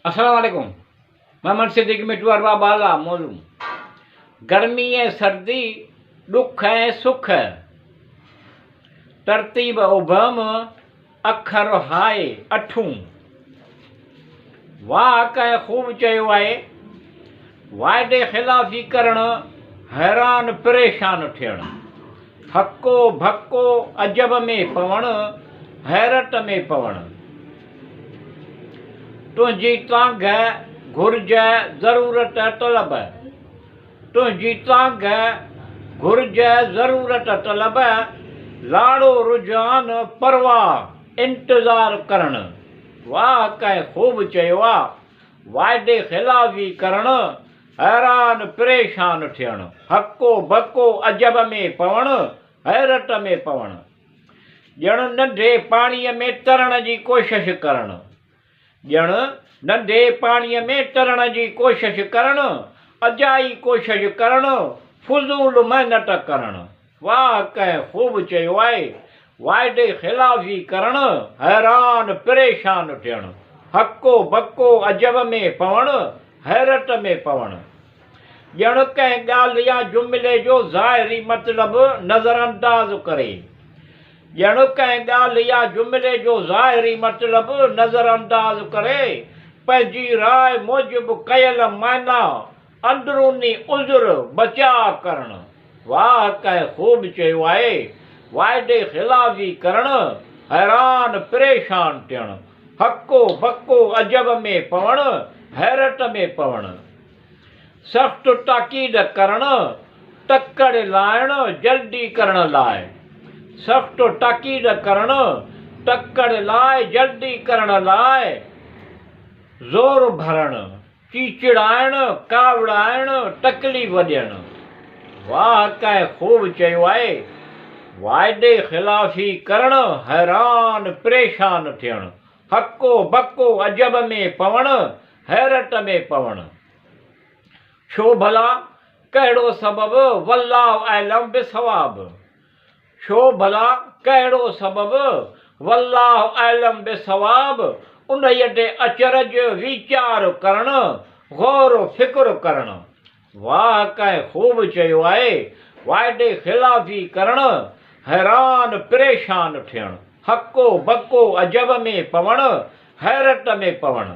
السلام عليڪم محمد صديق مٽو ارباب بالا موضوع گرمي ۽ سردي ڏک ۽ سک ترتيب ابهم اکر هاء اٺون واهه ڪنهن خوب چيو آهي واعدي خلافي ڪرڻ حيران پريشان ٿيڻ هڪو ڀڪو عجب ۾ پوڻ حيرت ۾ پوڻ. تنهنجي تانگهه، گهرج، ضرورت، طلب. تنهنجي تانگهه، گهرج، ضرورت، طلب، لاڙو، رجحان، پرواهه، انتظار ڪرڻ. واهه ڪنهن خوب چيو آ، واعدي خلافي ڪرڻ، حيران پريشان ٿيڻ، هڪو ٻڪو عجب ۾ پوڻ، حيرت ۾ پوڻ. ڄڻ ننڍي پاڻيء ۾ ترڻ جي ڪوشش ڪرڻ. ڄڻ ننڍي پاڻيء ۾ ترڻ جي ڪوشش ڪرڻ، اجائي ڪوشش ڪرڻ، فضول محنت ڪرڻ. واهه ڪنهن خوب چيو آهي، واعدي خلافي ڪرڻ، حيران پريشان ٿيڻ، هڪو ٻڪو عجب ۾ پوڻ، حيرت ۾ پوڻ. ڄڻ ڪنهن ڳالهه يا جملي جو ظاهري مطلب نظرانداز ڪري. ڄڻ ڪنهن ڳالهه يا جملي جو ظاهري مطلب نظرانداز ڪري، پنهنجي راء موجب ڪيل معنيٰ اندروني عذر بچاء ڪرڻ. واهه ڪنهن خوب چيو آهي، واعدي خلافي ڪرڻ، حيران پريشان ٿيڻ، هڪو ٻڪو عجب ۾ پوڻ، حيرت ۾ پوڻ. سخت تاڪيد ڪرڻ، تڪڙ لائڻ، جلدي ڪرڻ لاء. سخت تاڪيد ڪرڻ، تڪڙ لاء، جلدي ڪرڻ لاء زور ڀرڻ. چيچڙائڻ، ڪاوڙائڻ، تڪليف ڏيڻ. واهه ڪنهن خوب چيو آهي، واعدي خلافي ڪرڻ، حيران پريشان ٿيڻ، هڪو ٻڪو عجب ۾ پوڻ، حيرت ۾ پوڻ. ڇو ڀلا، ڪهڙو سبب، والله اعلم بالصواب. ڇو ڀلا، ڪهڙو سبب، والله اعلم بالصواب، انهيء تي اچرج، ويچار ڪرڻ، غور و فڪر ڪرڻ. واهه ڪنهن خوب چيو آهي، واعدي خلافي ڪرڻ، حيران پريشان ٿيڻ، هڪو ٻڪو عجب ۾ پوڻ، حيرت ۾ پوڻ.